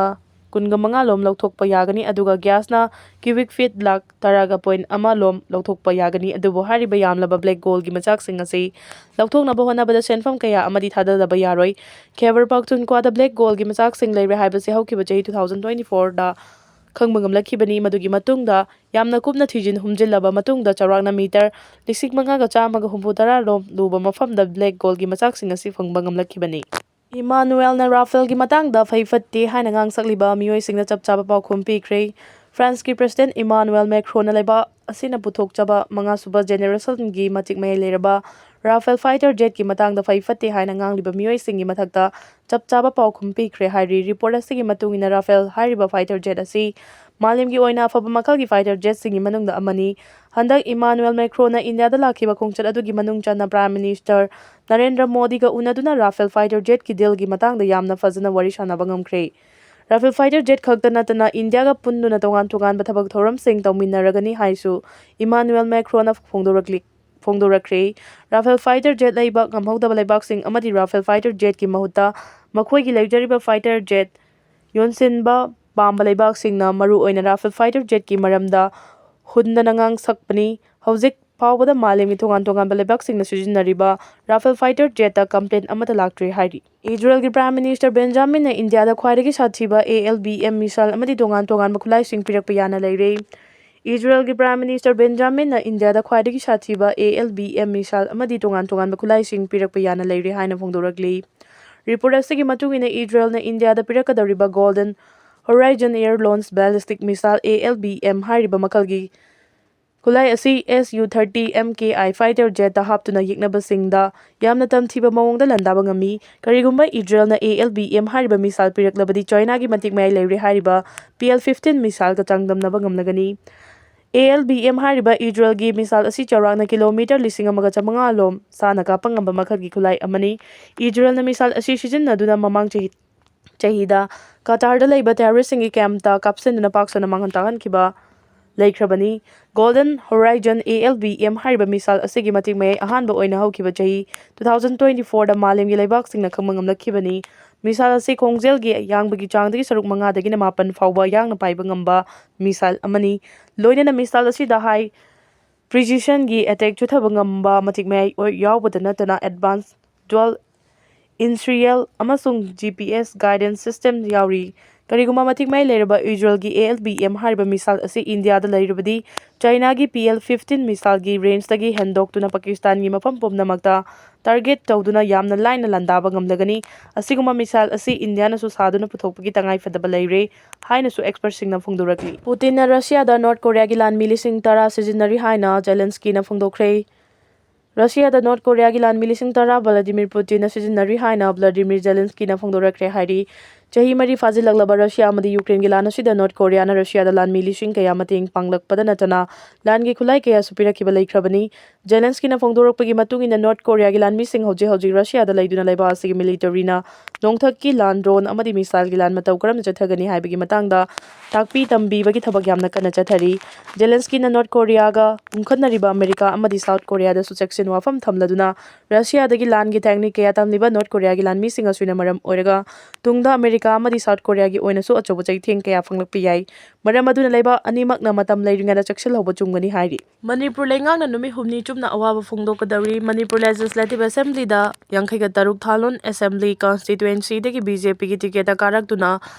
ꯀꯨꯟꯒ ꯃꯉꯥ ꯂꯣꯝ ꯂꯧꯊꯣꯛꯄ ꯌꯥꯒꯅꯤ, ꯑꯗꯨꯒ ꯒ꯭ꯌꯥꯁꯅ ꯀ꯭ꯌꯨꯕꯤꯛ ꯐꯤꯠ ꯂꯥꯈ ꯇꯔꯥꯒ ꯄꯣꯏꯟ ꯑꯃ ꯂꯣꯝ ꯂꯧꯊꯣꯛꯄ ꯌꯥꯒꯅꯤ꯫ ꯑꯗꯨꯕꯨ ꯍꯥꯏꯔꯤꯕ ꯌꯥꯝꯂꯕ ꯕ꯭ꯂꯦꯛ ꯒꯣꯜꯒꯤ ꯃꯆꯥꯛꯁꯤꯡ ꯑꯁꯤ ꯂꯧꯊꯣꯛꯅꯕ ꯍꯣꯠꯅꯕꯗ ꯁꯦꯟꯐꯝ ꯀꯌꯥ ꯑꯃꯗꯤ ꯊꯥꯗꯗꯕ ꯌꯥꯔꯣꯏ꯫ ꯈꯦꯕꯔ ꯄꯥꯈꯇꯨꯟꯈ꯭ꯋꯥꯗ ꯕ꯭ꯂꯦꯛ ꯒꯣꯜꯒꯤ ꯃꯆꯥꯛꯁꯤꯡ ꯂꯩꯔꯦ ꯍꯥꯏꯕꯁꯤ ꯍꯧꯈꯤꯕ ꯆꯍꯤ ꯇꯨ ꯊꯥꯎꯖꯟ ꯇ꯭ꯋꯦꯟꯇꯤ ꯐꯣꯔꯗ ꯈꯪꯕ ꯉꯝꯂꯛꯈꯤꯕꯅꯤ꯫ ꯃꯗꯨꯒꯤ ꯃꯇꯨꯡꯗ ꯌꯥꯝꯅ ꯀꯨꯞꯅ ꯊꯤꯖꯤꯟ ꯍꯨꯝꯖꯤꯜꯂꯕ ꯃꯇꯨꯡꯗ ꯆꯥꯎꯔꯥꯛꯅ ꯃꯤꯇꯔ ꯂꯤꯁꯤꯡ ꯃꯉꯥꯒ ꯆꯥꯝꯃꯒ ꯍꯨꯝꯐꯨ ꯇꯔꯥ ꯂꯣꯝ ꯂꯨꯕ ꯃꯐꯝꯗ ꯕ꯭ꯂꯦꯛ ꯒꯣꯜꯒꯤ ꯃꯆꯥꯛꯁꯤꯡ ꯑꯁꯤ ꯐꯪꯕ ꯉꯝꯂꯛꯈꯤꯕꯅꯤ꯫ ꯏꯃꯥꯅꯨꯑꯦꯜꯅ ꯔꯥꯐꯦꯜꯒꯤ ꯃꯇꯥꯡꯗ ꯐꯩ ꯐꯠꯇꯦ ꯍꯥꯏꯅ ꯉꯥꯡꯁꯛꯂꯤꯕ ꯃꯤꯑꯣꯏꯁꯤꯡꯅ ꯆꯞ ꯆꯥꯕ ꯄꯥꯎꯈꯨꯝ ꯄꯤꯈ꯭ꯔꯦ꯫ ꯐ꯭ꯔꯥꯟꯁꯀꯤ ꯄ꯭ꯔꯁꯤꯗꯦꯟꯠ ꯏꯃꯥꯅꯨꯑꯦꯜ ꯃꯦꯀ꯭ꯔꯣꯟꯅ ꯂꯩꯕꯥꯛ ꯑꯁꯤꯅ ꯄꯨꯊꯣꯛꯆꯕ ꯃꯉꯥꯁꯨꯕ ꯖꯦꯅꯦꯔꯦꯁꯟꯒꯤ ꯃꯇꯤꯛ ꯃꯌꯥꯏ ꯂꯩꯔꯕ ꯔꯥꯐꯦꯜ ꯐꯥꯏꯇꯔ ꯖꯦꯠꯀꯤ ꯃꯇꯥꯡꯗ ꯐꯩ ꯐꯠꯇꯦ ꯍꯥꯏꯅ ꯉꯥꯡꯂꯤꯕ ꯃꯤꯑꯣꯏꯁꯤꯡꯒꯤ ꯃꯊꯛꯇ ꯆꯞ ꯆꯥꯕ ꯄꯥꯎꯈꯨꯝ ꯄꯤꯈ꯭ꯔꯦ ꯍꯥꯏꯔꯤ꯫ ꯔꯤꯄꯣꯔꯠ ꯑꯁꯤꯒꯤ ꯃꯇꯨꯡ ꯏꯟꯅ ꯔꯥꯐꯦꯜ ꯍꯥꯏꯔꯤꯕ ꯐꯥꯏꯇꯔ ꯖꯦꯠ ꯑꯁꯤ ꯃꯥꯂꯦꯝꯒꯤ ꯑꯣꯏꯅ ꯑꯐꯕ ꯃꯈꯜꯒꯤ ꯐꯥꯏꯇꯔ ꯖꯦꯠꯁꯤꯡꯒꯤ ꯃꯅꯨꯡꯗ ꯑꯃꯅꯤ꯫ ꯍꯟꯗꯛ ꯏꯃꯥꯅꯨꯑꯦꯜ ꯃꯦꯀ꯭ꯔꯣꯟꯅ ꯏꯟꯗꯤꯌꯥꯗ ꯂꯥꯛꯈꯤꯕ ꯈꯣꯡꯆꯠ ꯑꯗꯨꯒꯤ ꯃꯅꯨꯡ ꯆꯟꯅ ꯄ꯭ꯔꯥꯏꯝ ꯃꯤꯅꯤꯁꯇꯔ ꯅꯔꯦꯟꯗ꯭ꯔ ꯃꯣꯗꯤꯒ ꯎꯅꯗꯨꯅ ꯔꯥꯐꯦꯜ ꯐꯥꯏꯇꯔ ꯖꯦꯠꯀꯤ ꯗꯤꯜꯒꯤ ꯃꯇꯥꯡꯗ ꯌꯥꯝꯅ ꯐꯖꯅ ꯋꯥꯔꯤ ꯁꯥꯟꯅꯕ ꯉꯝꯈ꯭ꯔꯦ꯫ ꯔꯥꯐꯦꯜ ꯐꯥꯏꯇꯔ ꯖꯦꯠ ꯈꯛꯇ ꯅꯠꯇꯅ ꯏꯟꯗꯤꯌꯥꯒ ꯄꯨꯟꯗꯨꯅ ꯇꯣꯉꯥꯟ ꯇꯣꯉꯥꯟꯕ ꯊꯕꯛ ꯊꯧꯔꯝꯁꯤꯡ ꯇꯧꯃꯤꯟꯅꯔꯒꯅꯤ ꯍꯥꯏꯁꯨ ꯏꯃꯥꯅꯨꯑꯦꯜ ꯃꯦꯀ꯭ꯔꯣꯟꯅ ꯐꯣꯡꯗꯣꯔꯛꯂꯤ꯫ ꯐꯣꯡꯗꯣꯔꯛꯈ꯭ꯔꯦ꯫ ꯔꯥꯐꯦꯜ ꯐꯥꯏꯇꯔ ꯖꯦꯠ ꯂꯩꯕ ꯉꯝꯍꯧꯗꯕ ꯂꯩꯕꯥꯛꯁꯤꯡ ꯑꯃꯗꯤ ꯔꯥꯐꯦꯜ ꯐꯥꯏꯇꯔ ꯖꯦꯠꯀꯤ ꯃꯍꯨꯠꯇ ꯃꯈꯣꯏꯒꯤ ꯂꯩꯖꯔꯤꯕ ꯐꯥꯏꯇꯔ ꯖꯦꯠ ꯌꯣꯟꯁꯤꯟꯕ ꯄꯥꯝꯕ ꯂꯩꯕꯥꯛꯁꯤꯡꯅ ꯃꯔꯨꯑꯣꯏꯅ ꯔꯥꯐꯦꯜ ꯐꯥꯏꯇꯔ ꯖꯦꯠꯀꯤ ꯃꯔꯝꯗ ꯍꯨꯟꯗꯅ ꯉꯥꯡꯁꯛꯄꯅꯤ꯫ ꯍꯧꯖꯤꯛ ꯐꯥꯎꯕꯗ ꯃꯥꯂꯦꯝꯒꯤ ꯇꯣꯉꯥꯟ ꯇꯣꯉꯥꯟꯕ ꯂꯩꯕꯥꯛꯁꯤꯡꯅ ꯁꯤꯖꯤꯟꯅꯔꯤꯕ ꯔꯥꯐꯦꯜ ꯐꯥꯏꯇꯔ ꯖꯦꯠꯇ ꯀꯝꯄ꯭ꯂꯦꯟ ꯑꯃꯠꯇ ꯂꯥꯛꯇ꯭ꯔꯤ ꯍꯥꯏꯔꯤ꯫ ꯏꯖꯔꯦꯜꯒꯤ ꯄ꯭ꯔꯥꯏꯝ ꯃꯤꯅꯤꯁꯇꯔ ꯕꯦꯟꯖꯥꯃꯤꯟꯅ ꯏꯟꯗꯤꯌꯥꯗ ꯈ꯭ꯋꯥꯏꯗꯒꯤ ꯁꯥꯊꯤꯕ A L B M missile ꯑꯃꯗꯤ ꯇꯣꯉꯥꯟ ꯇꯣꯉꯥꯟꯕ ꯈꯨꯠꯂꯥꯏꯁꯤꯡ ꯄꯤꯔꯛꯄ ꯌꯥꯅ ꯂꯩꯔꯦ꯫ ꯏꯖꯔꯦꯜꯒꯤ ꯄ꯭ꯔꯥꯏꯝ ꯃꯤꯅꯤꯁꯇꯔ ꯕꯦꯟꯖꯥꯃꯤꯟꯅ ꯏꯟꯗꯤꯌꯥꯗ ꯈ꯭ꯋꯥꯏꯗꯒꯤ ꯁꯥꯊꯤꯕ A L B M missile ꯑꯃꯗꯤ ꯇꯣꯉꯥꯟ ꯇꯣꯉꯥꯟꯕ ꯈꯨꯠꯂꯥꯏꯁꯤꯡ ꯄꯤꯔꯛꯄ ꯌꯥꯅ ꯂꯩꯔꯦ ꯍꯥꯏꯅ ꯐꯣꯡꯗꯣꯔꯛꯂꯤ꯫ ꯔꯤꯄꯣꯔꯠ ꯑꯁꯤꯒꯤ ꯃꯇꯨꯡ ꯏꯟꯅ ꯏꯖꯔꯦꯜꯅ ꯏꯟꯗꯤꯌꯥꯗ ꯄꯤꯔꯛꯀꯗꯧꯔꯤꯕ Golden Horizon Air Launched Ballistic Missile, A L B M, ꯍꯥꯏꯔꯤꯕ ꯃꯈꯜꯒꯤ ꯈꯨꯠꯂꯥꯏ ꯑꯁꯤ S U thirty M K I fighter jetꯇ ꯍꯥꯞꯇꯨꯅ ꯌꯦꯛꯅꯕꯁꯤꯡꯗ ꯌꯥꯝꯅ ꯇꯝꯊꯤꯕ ꯃꯑꯣꯡꯗ ꯂꯥꯟꯗꯥꯕ ꯉꯝꯃꯤ꯫ ꯀꯔꯤꯒꯨꯝꯕ ꯏꯖꯔꯦꯜꯅ A L B M ꯍꯥꯏꯔꯤꯕ ꯃꯤꯁꯥꯏꯜ ꯄꯤꯔꯛꯂꯕꯗꯤ ꯆꯥꯏꯅꯥꯒꯤ ꯃꯇꯤꯛ ꯃꯌꯥꯏ ꯂꯩꯔꯦ ꯍꯥꯏꯔꯤꯕ P L fifteen ꯃꯤꯁꯥꯏꯜꯒ ꯆꯥꯡꯗꯝꯅꯕ ꯉꯝꯂꯒꯅꯤ꯫ A L B M ꯍꯥꯏꯔꯤꯕ ꯏꯖꯔꯦꯜꯒꯤ ꯃꯤꯁꯥꯏꯜ ꯑꯁꯤ ꯆꯥꯎꯔꯥꯛꯅ ꯀꯤꯂꯣꯃꯤꯇꯔ ꯂꯤꯁꯤꯡ ꯑꯃꯒ ꯆꯥꯃꯉꯥ ꯂꯣꯝ ꯁꯥꯡꯅ ꯀꯥꯞꯄ ꯉꯝꯕ ꯃꯈꯜꯒꯤ ꯈꯨꯠꯂꯥꯏ ꯑꯃꯅꯤ꯫ ꯏꯖꯔꯦꯜꯅ ꯃꯤꯁꯥꯏꯜ ꯑꯁꯤ ꯁꯤꯖꯤꯟꯅꯗꯨꯅ ꯃꯃꯥꯡ ꯆꯍꯤ, ꯆꯍꯤꯗ ꯀꯇꯥꯔꯗ ꯂꯩꯕ ꯇꯦꯔꯣꯔꯤꯁꯁꯤꯡꯒꯤ ꯀꯦꯝꯞꯇ ꯀꯥꯞꯁꯤꯟꯗꯨꯅ ꯄꯥꯛ ꯁꯟꯅ ꯃꯥꯡꯍꯟ ꯇꯥꯛꯍꯟꯈꯤꯕ ꯂꯩꯈ꯭ꯔꯕꯅꯤ꯫ Golden Horizon A L B M ꯍꯥꯏꯔꯤꯕ missile ꯑꯁꯤꯒꯤ ꯃꯇꯤꯛ ꯃꯌꯥꯏ ꯑꯍꯥꯟꯕ ꯑꯣꯏꯅ ꯍꯧꯈꯤꯕ ꯆꯍꯤ two thousand twenty fourꯗ ꯃꯥꯂꯦꯝꯒꯤ ꯂꯩꯕꯥꯛꯁꯤꯡꯅ ꯈꯪꯕ ꯉꯝꯂꯛꯈꯤꯕꯅꯤ꯫ Missile ꯑꯁꯤ ꯈꯣꯡꯖꯦꯜꯒꯤ ꯌꯥꯡꯕꯒꯤ ꯆꯥꯡꯗꯒꯤ ꯁꯔꯨꯛ ꯃꯉꯥꯗꯒꯤꯅ ꯃꯥꯄꯟ ꯐꯥꯎꯕ ꯌꯥꯡꯅ ꯄꯥꯏꯕ ꯉꯝꯕ missile ꯑꯃꯅꯤ꯫ ꯂꯣꯏꯅꯅ missile ꯑꯁꯤꯗ high precisionꯒꯤ attack ꯆꯠꯊꯕ ꯉꯝꯕ ꯃꯇꯤꯛ ꯃꯌꯥꯏ ꯑꯣꯏ-, ꯌꯥꯎꯕꯗ ꯅꯠꯇꯅ advanced dual inertial ꯑꯃꯁꯨꯡ G P S guidance system ꯌꯥꯎꯔꯤ꯫ ꯀꯔꯤꯒꯨꯝꯕ ꯃꯇꯤꯛ ꯃꯌꯥꯏ ꯂꯩꯔꯕ Israelꯒꯤ A L B M ꯍꯥꯏꯔꯤꯕ missile ꯑꯁꯤ ꯏꯟꯗꯤꯌꯥꯗ ꯂꯩꯔꯕꯗꯤ, ꯆꯥꯏꯅꯥꯒꯤ P L fifteen missileꯒꯤ rangeꯇꯒꯤ ꯍꯦꯟꯗꯣꯛꯇꯨꯅ ꯄꯥꯀꯤꯁꯇꯥꯟꯒꯤ ꯃꯐꯝ ꯄꯨꯝꯅꯃꯛꯇ target ꯇꯧꯗꯨꯅ ꯌꯥꯝꯅ ꯂꯥꯏꯅ ꯂꯥꯟꯗꯥꯕ ꯉꯝꯂꯒꯅꯤ꯫ ꯑꯁꯤꯒꯨꯝꯕ missile ꯑꯁꯤ ꯏꯟꯗꯤꯌꯥꯅꯁꯨ ꯁꯥꯗꯨꯅ ꯄꯨꯊꯣꯛꯄꯒꯤ ꯇꯉꯥꯏ ꯐꯗꯕ ꯂꯩꯔꯦ ꯍꯥꯏꯅꯁꯨ expertꯁꯤꯡꯅ ꯐꯣꯡꯗꯣꯔꯛꯂꯤ꯫ ꯄꯨꯇꯤꯟꯅ ꯔꯁꯤꯌꯥꯗ ꯅꯣꯔꯠ ꯀꯣꯔꯤꯌꯥꯒꯤ ꯂꯥꯟꯃꯤ ꯂꯤꯁꯤꯡ ꯇꯔꯥ ꯁꯤꯖꯤꯟꯅꯔꯤ ꯍꯥꯏꯅ ꯖꯦꯂꯦꯟꯁꯀꯤꯅ ꯐꯣꯡꯗꯣꯛꯈ꯭ꯔꯦ꯫ ꯔꯁꯤꯌꯥꯗ ꯅꯣꯔꯠ ꯀꯣꯔꯤꯌꯥꯒꯤ ꯂꯥꯟꯃꯤ ꯂꯤꯁꯤꯡ ꯇꯔꯥ ꯚ꯭ꯂꯥꯗꯤꯃꯤꯔ ꯄꯨꯇꯤꯟꯅ ꯁꯤꯖꯤꯟꯅꯔꯤ ꯍꯥꯏꯅ ꯚ꯭ꯂꯥꯗꯤꯃꯤꯔ ꯖꯦꯂꯦꯟꯁꯀꯤꯅ ꯐꯣꯡꯗꯣꯔꯛꯈ꯭ꯔꯦ ꯍꯥꯏꯔꯤ꯫ ꯆꯍꯤ ꯃꯔꯤ ꯐꯥꯖꯤꯜꯂꯛꯂꯕ ꯔꯁꯤꯌꯥ ꯑꯃꯗꯤ ꯌꯨꯀ꯭ꯔꯦꯟꯒꯤ ꯂꯥꯟ ꯑꯁꯤꯗ ꯅꯣꯔꯠ ꯀꯣꯔꯤꯌꯥꯅ ꯔꯁꯤꯌꯥꯗ ꯂꯥꯟꯃꯤ ꯂꯤꯁꯤꯡ ꯀꯌꯥ ꯃꯇꯦꯡ ꯄꯥꯡꯂꯛꯄꯗ ꯅꯠꯇꯅ ꯂꯥꯟꯒꯤ ꯈꯨꯠꯂꯥꯏ ꯀꯌꯥꯁꯨ ꯄꯤꯔꯛꯈꯤꯕ ꯂꯩꯈ꯭ꯔꯕꯅꯤ꯫ ꯖꯦꯂꯦꯟꯁꯀꯤꯅ ꯐꯣꯡꯗꯣꯔꯛꯄꯒꯤ ꯃꯇꯨꯡ ꯏꯟꯅ, ꯅꯣꯔꯠ ꯀꯣꯔꯤꯌꯥꯒꯤ ꯂꯥꯟꯃꯤꯁꯤꯡ ꯍꯧꯖꯤꯛ ꯍꯧꯖꯤꯛ ꯔꯁꯤꯌꯥꯗ ꯂꯩꯗꯨꯅ ꯂꯩꯕꯥꯛ ꯑꯁꯤꯒꯤ militaryꯅ ꯅꯣꯡꯊꯛꯀꯤ ꯂꯥꯟ drone ꯑꯃꯗꯤ missileꯒꯤ ꯂꯥꯟ ꯃꯇꯧ ꯀꯔꯝꯅ ꯆꯠꯊꯒꯅꯤ ꯍꯥꯏꯕꯒꯤ ꯃꯇꯥꯡꯗ ꯇꯥꯛꯄꯤ ꯇꯝꯕꯤꯕꯒꯤ ꯊꯕꯛ ꯌꯥꯝꯅ ꯀꯟꯅ ꯆꯠꯊꯔꯤ꯫ ꯖꯦꯂꯦꯟꯁꯀꯤꯅ ꯅꯣꯔꯠ ꯀꯣꯔꯤꯌꯥꯒ ꯎꯪꯈꯠꯅꯔꯤꯕ ꯑꯃꯦꯔꯤꯀꯥ ꯑꯃꯗꯤ ꯁꯥꯎꯠ ꯀꯣꯔꯤꯌꯥꯗꯁꯨ ꯆꯦꯛꯁꯤꯟ ꯋꯥꯐꯝ ꯊꯝꯂꯗꯨꯅ, ꯔꯁꯤꯌꯥꯗꯒꯤ ꯂꯥꯟꯒꯤ technique ꯀꯌꯥ ꯇꯝꯂꯤꯕ ꯅꯣꯔꯠ ꯀꯣꯔꯤꯌꯥꯒꯤ ꯂꯥꯟꯃꯤꯁꯤꯡ ꯑꯁꯤꯅ ꯃꯔꯝ ꯑꯣꯏꯔꯒ ꯇꯨꯡꯗ ꯑꯃꯦꯔꯤꯀꯥ ꯑꯃꯗꯤ ꯁꯥꯎꯠ ꯀꯣꯔꯤꯌꯥꯒꯤ ꯑꯣꯏꯅꯁꯨ ꯑꯆꯧꯕ ꯆꯩꯊꯦꯡ ꯀꯌꯥ ꯐꯪꯂꯛꯄ ꯌꯥꯏ꯫ ꯃꯔꯝ ꯑꯗꯨꯅ ꯂꯩꯕꯥꯛ ꯑꯅꯤꯃꯛꯅ ꯃꯇꯝ ꯂꯩꯔꯤꯉꯩꯗ ꯆꯦꯛꯁꯤꯜꯍꯧꯕ ꯆꯨꯝꯒꯅꯤ ꯍꯥꯏꯔꯤ꯫ ꯃꯅꯤꯄꯨꯔ ꯂꯩꯉꯥꯛꯅ ꯅꯨꯃꯤꯠ ꯍꯨꯝꯅꯤ ꯆꯨꯞꯅ ꯑꯋꯥꯕ ꯐꯣꯡꯗꯣꯛꯀꯗꯧꯔꯤ꯫ ꯃꯅꯤꯄꯨꯔ Legislative Assemblyꯗ ꯌꯥꯡꯈꯩꯒ ꯇꯔꯨꯛ ꯊꯥꯂꯣꯟ Assembly constituencyꯗꯒꯤ BJPꯒꯤ ticketꯇ ꯀꯥꯔꯛꯇꯨꯅ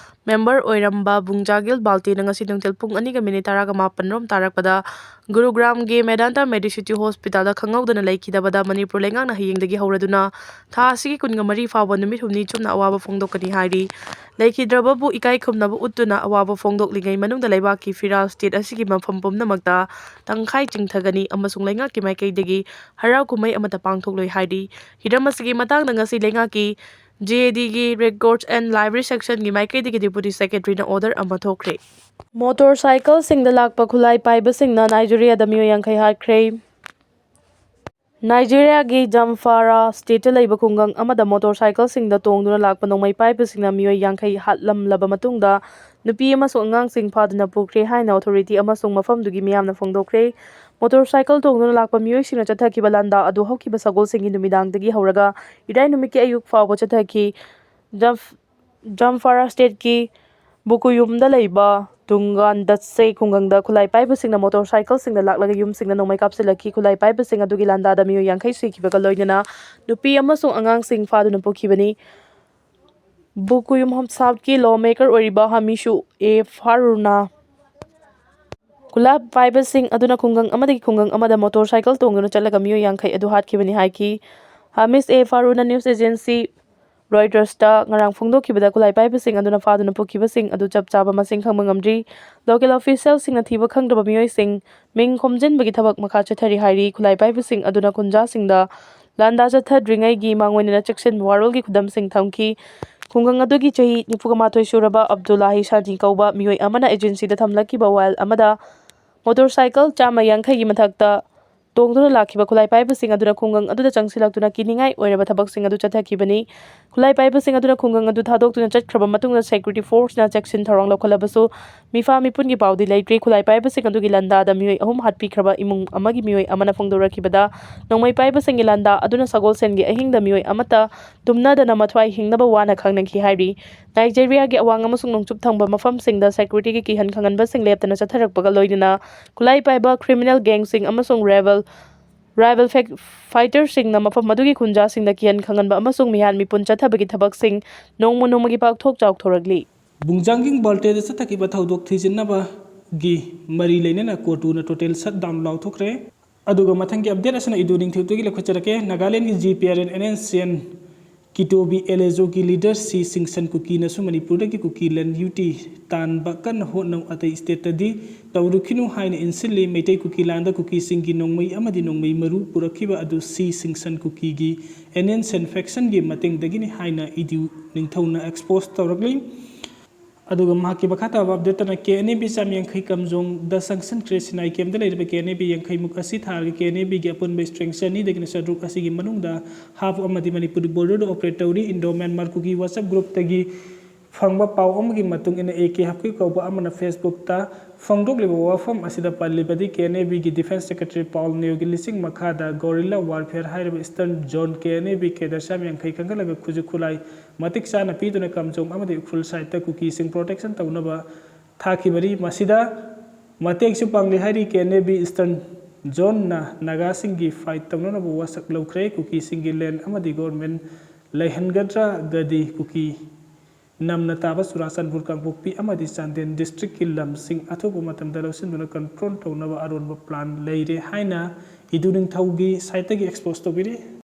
member ꯑꯣꯏꯔꯝꯕ ꯕꯨꯡꯖꯥꯒꯤꯜ ꯕꯥꯜꯇꯦꯅ ꯉꯁꯤ ꯅꯨꯡꯊꯤꯜ ꯄꯨꯡ ꯑꯅꯤꯒ minute ꯇꯔꯥꯒ ꯃꯥꯄꯟ ꯔꯣꯝ ꯇꯥꯔꯛꯄꯗ ꯒꯨꯔꯨꯒ꯭ꯔꯥꯝꯒꯤ Medanta Medicity Hospitalꯗ ꯈꯪꯍꯧꯗꯅ ꯂꯩꯈꯤꯗꯕꯗ ꯃꯅꯤꯄꯨꯔ ꯂꯩꯉꯥꯛꯅ ꯍꯌꯦꯡꯗꯒꯤ ꯍꯧꯔꯗꯨꯅ ꯊꯥ ꯑꯁꯤꯒꯤ ꯀꯨꯟꯒ ꯃꯔꯤ ꯐꯥꯎꯕ ꯅꯨꯃꯤꯠ ꯍꯨꯝꯅꯤ ꯆꯨꯞꯅ ꯑꯋꯥꯕ ꯐꯣꯡꯗꯣꯛꯀꯅꯤ ꯍꯥꯏꯔꯤ꯫ ꯂꯩꯈꯤꯗ꯭ꯔꯕꯕꯨ ꯏꯀꯥꯏ ꯈꯨꯝꯅꯕ ꯎꯠꯇꯨꯅ ꯑꯋꯥꯕ ꯐꯣꯡꯗꯣꯛꯂꯤꯉꯩ ꯃꯅꯨꯡꯗ ꯂꯩꯕꯥꯛꯀꯤ ꯐꯤꯔꯥꯜ state ꯑꯁꯤꯒꯤ ꯃꯐꯝ ꯄꯨꯝꯅꯃꯛꯇ ꯇꯪꯈꯥꯏ ꯆꯤꯡꯊꯒꯅꯤ ꯑꯃꯁꯨꯡ ꯂꯩꯉꯥꯛꯀꯤ ꯃꯥꯏꯀꯩꯗꯒꯤ ꯍꯔꯥꯎ ꯀꯨꯝꯍꯩ ꯑꯃꯠꯇ ꯄꯥꯡꯊꯣꯛꯂꯣꯏ ꯍꯥꯏꯔꯤ꯫ ꯍꯤꯔꯝ ꯑꯁꯤꯒꯤ ꯃꯇꯥꯡꯗ ꯉꯁꯤ ꯂꯩꯉꯥꯛꯀꯤ JADꯒꯤ Records and Library Sectionꯒꯤ ꯃꯥꯏꯀꯩꯗꯒꯤ Deputy Secretaryꯅ order ꯑꯃ ꯊꯣꯛꯈ꯭ꯔꯦ꯫ Motorcycleꯁꯤꯡꯗ ꯂꯥꯛꯄ ꯈꯨꯠꯂꯥꯏ ꯄꯥꯏꯕꯁꯤꯡꯅ ꯅꯥꯏꯖꯦꯔꯤꯌꯥꯗ ꯃꯤꯑꯣꯏ ꯌꯥꯡꯈꯩ ꯍꯥꯠꯈ꯭ꯔꯦ꯫ ꯅꯥꯏꯖꯦꯔꯤꯌꯥꯒꯤ ꯖꯝꯐꯥꯔꯥ ꯁ꯭ꯇꯦꯠꯇ ꯂꯩꯕ ꯈꯨꯡꯒꯪ ꯑꯃꯗ ꯃꯣꯇꯣꯔ ꯁꯥꯏꯀꯜꯁꯤꯡꯗ ꯇꯣꯡꯗꯨꯅ ꯂꯥꯛꯄ ꯅꯣꯡꯃꯩ ꯄꯥꯏꯕꯁꯤꯡꯅ ꯃꯤꯑꯣꯏ ꯌꯥꯡꯈꯩ ꯍꯥꯠꯂꯝꯂꯕ ꯃꯇꯨꯡꯗ, ꯅꯨꯄꯤ ꯑꯃꯁꯨꯡ ꯑꯉꯥꯡꯁꯤꯡ ꯐꯥꯗꯨꯅ ꯄꯨꯈ꯭ꯔꯦ ꯍꯥꯏꯅ ꯑꯣꯊꯣꯔꯤꯇꯤ ꯑꯃꯁꯨꯡ ꯃꯐꯝꯗꯨꯒꯤ ꯃꯤꯌꯥꯝꯅ ꯐꯣꯡꯗꯣꯛꯈ꯭ꯔꯦ꯫ ꯃꯣꯇꯣꯔ ꯁꯥꯏꯀꯜ ꯇꯣꯡꯗꯨꯅ ꯂꯥꯛꯄ ꯃꯤꯑꯣꯏꯁꯤꯡꯅ ꯆꯠꯊꯈꯤꯕ ꯂꯥꯟꯗꯥ ꯑꯗꯨ ꯍꯧꯈꯤꯕ ꯁꯒꯣꯜꯁꯦꯟꯒꯤ ꯅꯨꯃꯤꯗꯥꯡꯗꯒꯤ ꯍꯧꯔꯒ ꯏꯔꯥꯏ ꯅꯨꯃꯤꯠꯀꯤ ꯑꯌꯨꯛ ꯐꯥꯎꯕ ꯆꯠꯊꯈꯤ꯫ ꯖꯝꯐ-, ꯖꯝꯐꯥꯔꯥ ꯁ꯭ꯇꯦꯠꯀꯤ ꯕꯨꯀꯨꯌꯨꯝꯗ ꯂꯩꯕ ꯇꯨꯡꯒꯥꯟ ꯗꯠꯁꯦ ꯈꯨꯡꯒꯪꯗ ꯈꯨꯠꯂꯥꯏ ꯄꯥꯏꯕꯁꯤꯡꯅ ꯃꯣꯇꯣꯔ ꯁꯥꯏꯀꯜꯁꯤꯡꯗ ꯂꯥꯛꯂꯒ ꯌꯨꯝꯁꯤꯡꯗ ꯅꯣꯡꯃꯩ ꯀꯥꯞꯁꯤꯜꯂꯛꯈꯤ꯫ ꯈꯨꯠꯂꯥꯏ ꯄꯥꯏꯕꯁꯤꯡ ꯑꯗꯨꯒꯤ ꯂꯥꯟꯗꯥꯗ ꯃꯤꯑꯣꯏ ꯌꯥꯡꯈꯩ ꯁꯤꯈꯤꯕꯒ ꯂꯣꯏꯅꯅ ꯅꯨꯄꯤ ꯑꯃꯁꯨꯡ ꯑꯉꯥꯡꯁꯤꯡ ꯐꯥꯗꯨꯅ ꯄꯨꯈꯤꯕꯅꯤ꯫ ꯕꯨꯀꯨꯌꯨꯝ ꯍꯣꯝ ꯁꯥꯎꯠꯀꯤ ꯂꯣ ꯃꯦꯀꯔ ꯑꯣꯏꯔꯤꯕ ꯍꯥꯃꯤꯁꯨ ꯑꯦ ꯐꯥꯔꯨꯅ ꯈꯨꯠꯂꯥꯏ ꯄꯥꯏꯕꯁꯤꯡ ꯑꯗꯨꯅ ꯈꯨꯡꯒꯪ ꯑꯃꯗꯒꯤ ꯈꯨꯡꯒꯪ ꯑꯃꯗ ꯃꯣꯇꯣꯔ ꯁꯥꯏꯀꯜ ꯇꯣꯡꯗꯨꯅ ꯆꯠꯂꯒ ꯃꯤꯑꯣꯏ ꯌꯥꯡꯈꯩ ꯑꯗꯨ ꯍꯥꯠꯈꯤꯕꯅꯤ ꯍꯥꯏꯈꯤ꯫ ꯍꯥꯃꯤꯁ ꯑꯦ ꯐꯥꯔꯨꯅ ꯅ꯭ꯌꯨꯁ ꯑꯦꯖꯦꯟꯁꯤ ꯔꯣꯏꯇꯔꯁꯇ ꯉꯔꯥꯡ ꯐꯣꯡꯗꯣꯛꯈꯤꯕꯗ ꯈꯨꯠꯂꯥꯏ ꯄꯥꯏꯕꯁꯤꯡ ꯑꯗꯨꯅ ꯐꯥꯗꯨꯅ ꯄꯨꯈꯤꯕꯁꯤꯡ ꯑꯗꯨ ꯆꯞ ꯆꯥꯕ ꯃꯁꯤꯡ ꯈꯪꯕ ꯉꯝꯗ꯭ꯔꯤ꯫ ꯂꯣꯀꯦꯜ ꯑꯣꯐꯤꯁꯤꯌꯦꯜꯁꯤꯡꯅ ꯊꯤꯕ ꯈꯪꯗ꯭ꯔꯕ ꯃꯤꯑꯣꯏꯁꯤꯡ ꯃꯤꯡ ꯈꯣꯝꯖꯤꯟꯕꯒꯤ ꯊꯕꯛ ꯃꯈꯥ ꯆꯠꯊꯔꯤ ꯍꯥꯏꯔꯤ꯫ ꯈꯨꯠꯂꯥꯏ ꯄꯥꯏꯕꯁꯤꯡ ꯑꯗꯨꯅ ꯈꯨꯟꯖꯥꯁꯤꯡꯗ ꯂꯥꯟꯗꯥ ꯆꯠꯊꯗ꯭ꯔꯤꯉꯩꯒꯤ ꯃꯥꯡꯑꯣꯏꯅꯅ ꯆꯦꯛꯁꯤꯟ ꯋꯥꯔꯣꯜꯒꯤ ꯈꯨꯗꯝꯁꯤꯡ ꯊꯝꯈꯤ꯫ ꯈꯨꯡꯒꯪ ꯑꯗꯨꯒꯤ ꯆꯍꯤ ꯅꯤꯐꯨꯒ ꯃꯥꯊꯣꯏ ꯁꯨꯔꯕ ꯑꯕꯗꯨꯜꯂꯥꯍꯤ ꯁꯥꯅꯤ ꯀꯧꯕ ꯃꯤꯑꯣꯏ ꯑꯃꯅ ꯑꯦꯖꯦꯟꯁꯤꯗ ꯊꯝꯂꯛꯈꯤꯕ ꯋꯥꯌꯦꯜ ꯑꯃꯗ ꯃꯣꯇꯣꯔ ꯁꯥꯏꯀꯜ ꯆꯥꯝꯃ ꯌꯥꯡꯈꯩꯒꯤ ꯃꯊꯛꯇ ꯇꯣꯡꯗꯨꯅ ꯂꯥꯛꯈꯤꯕ ꯈꯨꯠꯂꯥꯏ ꯄꯥꯏꯕꯁꯤꯡ ꯑꯗꯨꯅ ꯈꯨꯡꯒꯪ ꯑꯗꯨꯗ ꯆꯪꯁꯤꯜꯂꯛꯇꯨꯅ ꯀꯤꯅꯤꯡꯉꯥꯏ ꯑꯣꯏꯔꯕ ꯊꯕꯛꯁꯤꯡ ꯑꯗꯨ ꯆꯠꯊꯈꯤꯕꯅꯤ꯫ ꯈꯨꯠꯂꯥꯏ ꯄꯥꯏꯕꯁꯤꯡ ꯑꯗꯨꯅ ꯈꯨꯡꯒꯪ ꯑꯗꯨ ꯊꯥꯗꯣꯛꯇꯨꯅ ꯆꯠꯈ꯭ꯔꯕ ꯃꯇꯨꯡꯗ ꯁꯦꯀ꯭ꯌꯨꯔꯤꯇꯤ ꯐꯣꯔꯁꯅ ꯆꯦꯛꯁꯤꯟ ꯊꯧꯔꯥꯡ ꯂꯧꯈꯠꯂꯕꯁꯨ ꯃꯤꯐꯥ ꯃꯤꯄꯨꯟꯒꯤ ꯄꯥꯎꯗꯤ ꯂꯩꯇ꯭ꯔꯤ꯫ ꯈꯨꯠꯂꯥꯏ ꯄꯥꯏꯕꯁꯤꯡ ꯑꯗꯨꯒꯤ ꯂꯥꯟꯗꯥꯗ ꯃꯤꯑꯣꯏ ꯑꯍꯨꯝ ꯍꯥꯠꯄꯤꯈ꯭ꯔꯕ ꯏꯃꯨꯡ ꯑꯃꯒꯤ ꯃꯤꯑꯣꯏ ꯑꯃꯅ ꯐꯣꯡꯗꯣꯔꯛꯈꯤꯕꯗ, ꯅꯣꯡꯃꯩ ꯄꯥꯏꯕꯁꯤꯡꯒꯤ ꯂꯥꯟꯗꯥ ꯑꯗꯨꯅ ꯁꯒꯣꯜꯁꯦꯟꯒꯤ ꯑꯍꯤꯡꯗ ꯃꯤꯑꯣꯏ ꯑꯃꯠꯇ ꯇꯨꯝꯅꯗꯅ ꯃꯊ꯭ꯋꯥꯏ ꯍꯤꯡꯅꯕ ꯋꯥꯅ ꯈꯪꯅꯈꯤ ꯍꯥꯏꯔꯤ꯫ ꯅꯥꯏꯖꯦꯔꯤꯌꯥꯒꯤ ꯑꯋꯥꯡ ꯑꯃꯁꯨꯡ ꯅꯣꯡꯆꯨꯞ ꯊꯪꯕ ꯃꯐꯝꯁꯤꯡꯗ ꯁꯦꯀ꯭ꯌꯨꯔꯤꯇꯤꯒꯤ ꯀꯤꯍꯟ ꯈꯪꯍꯟꯕꯁꯤꯡ ꯂꯦꯞꯇꯅ ꯆꯠꯊꯔꯛꯄꯒ ꯂꯣꯏꯅꯅ ꯈꯨꯠꯂꯥꯏ ꯄꯥꯏꯕ ꯀ꯭ꯔꯤꯃꯤꯅꯦꯜ ꯒꯦꯡꯁꯤꯡ ꯑꯃꯁꯨꯡ ꯔꯦꯕꯦꯜ ꯔꯥꯏꯕꯦꯜ ꯐꯦꯛ-, ꯐꯥꯏꯇꯔꯁꯤꯡꯅ ꯃꯐꯝ ꯑꯗꯨꯒꯤ ꯈꯨꯟꯖꯥꯁꯤꯡꯗ ꯀꯤꯍꯟ ꯈꯪꯍꯟꯕ ꯑꯃꯁꯨꯡ ꯃꯤꯍꯥꯠ ꯃꯤꯄꯨꯟ ꯆꯠꯊꯕꯒꯤ ꯊꯕꯛꯁꯤꯡ ꯅꯣꯡꯃ ꯅꯣꯡꯃꯒꯤ ꯄꯥꯛꯊꯣꯛ ꯆꯥꯎꯊꯣꯔꯛꯂꯤ꯫ ꯕꯨꯡꯖꯥꯡꯒꯤꯡ ꯕꯥꯜꯇꯦꯗ ꯆꯠꯊꯈꯤꯕ ꯊꯧꯗꯣꯛ ꯊꯤꯖꯤꯟꯅꯕꯒꯤ ꯃꯔꯤ ꯂꯩꯅꯅ ꯀꯣꯔꯇꯨꯅ ꯇꯣꯇꯦꯜ ꯁꯠ ꯗꯥꯎꯟ ꯂꯥꯎꯊꯣꯛꯈ꯭ꯔꯦ꯫ ꯑꯗꯨꯒ ꯃꯊꯪꯒꯤ ꯑꯞꯗꯦꯠ ꯑꯁꯤꯅ ꯏꯗꯨ ꯅꯤꯡꯊꯧꯇꯒꯤ ꯂꯧꯈꯠꯆꯔꯛꯀꯦ꯫ ꯅꯥꯒꯥꯂꯦꯟꯒꯤ G P R N N N C N Kitovi L ꯑꯦꯖꯣꯒꯤ ꯂꯤꯗꯔ ꯁꯤ ꯁꯤꯡꯁꯟ ꯀꯨꯀꯤꯅꯁꯨ ꯃꯅꯤꯄꯨꯔꯗꯒꯤ ꯀꯨꯀꯤ ꯂꯟ ꯌꯨ ꯇꯤ ꯇꯥꯟꯕ ꯀꯟꯅ ꯍꯣꯠꯅꯧ, ꯑꯇꯩ ꯁ꯭ꯇꯦꯠꯇꯗꯤ ꯇꯧꯔꯨꯈꯤꯅꯨ ꯍꯥꯏꯅ ꯏꯟꯁꯤꯜꯂꯤ꯫ ꯃꯩꯇꯩ ꯀꯨꯀꯤ ꯂꯥꯟꯗ ꯀꯨꯀꯤꯁꯤꯡꯒꯤ ꯅꯣꯡꯃꯩ ꯑꯃꯗꯤ ꯅꯣꯡꯃꯩ ꯃꯔꯨ ꯄꯨꯔꯛꯈꯤꯕ ꯑꯗꯨ ꯁꯤ ꯁꯤꯡꯁꯟ ꯀꯨꯀꯤꯒꯤ ꯑꯦꯟ ꯑꯦꯟ ꯁꯦꯟ ꯐꯦꯛꯁꯟꯒꯤ ꯃꯇꯦꯡꯗꯒꯤꯅꯤ ꯍꯥꯏꯅ ꯏꯗꯨ ꯅꯤꯡꯊꯧꯅ ꯑꯦꯛꯁꯄꯣꯖ ꯇꯧꯔꯛꯂꯤ꯫ ꯑꯗꯨꯒ ꯃꯍꯥꯛꯀꯤ ꯃꯈꯥ ꯇꯥꯕ ꯑꯞꯗꯦꯠꯇꯅ ꯀꯦ ꯑꯦꯟ ꯑꯦ ꯕꯤ ꯆꯥꯝ ꯌꯥꯡꯈꯩ ꯀꯝꯖꯣꯡꯗ ꯆꯪꯁꯤꯟꯈ꯭ꯔꯦ꯫ ꯁꯤꯅꯥꯏ ꯀꯦꯝꯗ ꯂꯩꯔꯤꯕ ꯀꯦ ꯑꯦꯟ ꯑꯦ ꯕꯤ ꯌꯥꯡꯈꯩꯃꯨꯛ ꯑꯁꯤ ꯊꯥꯔꯒ ꯀꯦ ꯑꯦꯟ ꯑꯦ ꯕꯤꯒꯤ ꯑꯄꯨꯟꯕ ꯏꯁꯇ꯭ꯔꯦꯡ ꯆꯅꯤꯗꯒꯤꯅ ꯆꯥꯇ꯭ꯔꯨꯛ ꯑꯁꯤꯒꯤ ꯃꯅꯨꯡꯗ ꯍꯥꯞꯄ ꯑꯃꯗꯤ ꯃꯅꯤꯄꯨꯔꯤ ꯕꯣꯔꯗꯔꯗ ꯑꯣꯄꯔꯦꯠ ꯇꯧꯔꯤ꯫ ꯏꯟꯗꯣ ꯃ꯭ꯌꯥꯟꯃꯥꯔ ꯀꯨꯀꯤ ꯋꯥꯆꯞ ꯒ꯭ꯔꯨꯞꯇꯒꯤ ꯐꯪꯕ ꯄꯥꯎ ꯑꯃꯒꯤ ꯃꯇꯨꯡ ꯏꯟꯅ, ꯑꯦ ꯀꯦ ꯍꯥꯞꯀꯤ ꯀꯧꯕ ꯑꯃꯅ ꯐꯦꯁꯕꯨꯛꯇ ꯐꯣꯡꯗꯣꯛꯂꯤꯕ ꯋꯥꯐꯝ ꯑꯁꯤꯗ ꯄꯜꯂꯤꯕꯗꯤ ꯀꯦ ꯑꯦꯟ ꯑꯦ ꯕꯤꯒꯤ ꯗꯤꯐꯦꯟꯁ ꯁꯦꯀ꯭ꯔꯦꯇꯔꯤ ꯄꯥꯎꯜ ꯅꯤꯌꯣꯒꯤ ꯂꯤꯁꯤꯡ ꯃꯈꯥꯗ ꯒꯣꯔꯤꯂꯥ ꯋꯥꯔꯐꯦꯌꯔ ꯍꯥꯏꯔꯤꯕ eastern zone K and A B cadre ꯆꯥꯝ ꯌꯥꯡꯈꯩ ꯈꯟꯒꯠꯂꯒ ꯈꯨꯠꯁꯨ ꯈꯨꯠꯂꯥꯏ ꯃꯇꯤꯛ ꯆꯥꯅ ꯄꯤꯗꯨꯅ ꯀꯝꯖꯣꯡ ꯑꯃꯗꯤ ꯎꯈ꯭ꯔꯨꯜ ꯁꯥꯏꯠꯇ ꯀꯨꯀꯤꯁꯤꯡ ꯄ꯭ꯔꯣꯇꯦꯛꯁꯟ ꯇꯧꯅꯕ ꯊꯥꯈꯤꯕꯅꯤ꯫ ꯃꯁꯤꯗ ꯃꯇꯦꯡꯁꯨ ꯄꯥꯡꯂꯤ ꯍꯥꯏꯔꯤ꯫ K and A B eastern ꯖꯣꯟꯅ ꯅꯥꯒꯥꯁꯤꯡꯒꯤ ꯐꯥꯏꯠ ꯇꯧꯅꯅꯕ ꯋꯥꯁꯛ ꯂꯧꯈ꯭ꯔꯦ꯫ ꯀꯨꯀꯤꯁꯤꯡꯒꯤ ꯂꯦꯟ ꯑꯃꯗꯤ ꯒꯣꯔꯃꯦꯟ ꯂꯩꯍꯟꯒꯗ꯭ꯔꯒꯗꯤ ꯀꯨꯀꯤ ꯅꯝꯅ ꯇꯥꯕ ꯆꯨꯔꯥꯆꯥꯟꯄꯨꯔ, ꯀꯥꯡꯄꯣꯛꯄꯤ ꯑꯃꯗꯤ ꯆꯥꯟꯗꯦꯜ ꯗꯤꯁꯇ꯭ꯔꯤꯛꯀꯤ ꯂꯝꯁꯤꯡ ꯑꯊꯨꯕ ꯃꯇꯝꯗ ꯂꯧꯁꯤꯟꯗꯨꯅ ꯀꯟꯇ꯭ꯔꯣꯜ ꯇꯧꯅꯕ ꯑꯔꯣꯟꯕ ꯄ꯭ꯂꯥꯟ ꯂꯩꯔꯦ ꯍꯥꯏꯅ ꯏꯗꯨ ꯅꯤꯡꯊꯧꯒꯤ ꯁꯥꯏꯠꯇꯒꯤ ꯑꯦꯛꯁꯄꯣꯖ ꯇꯧꯕꯤꯔꯤ꯫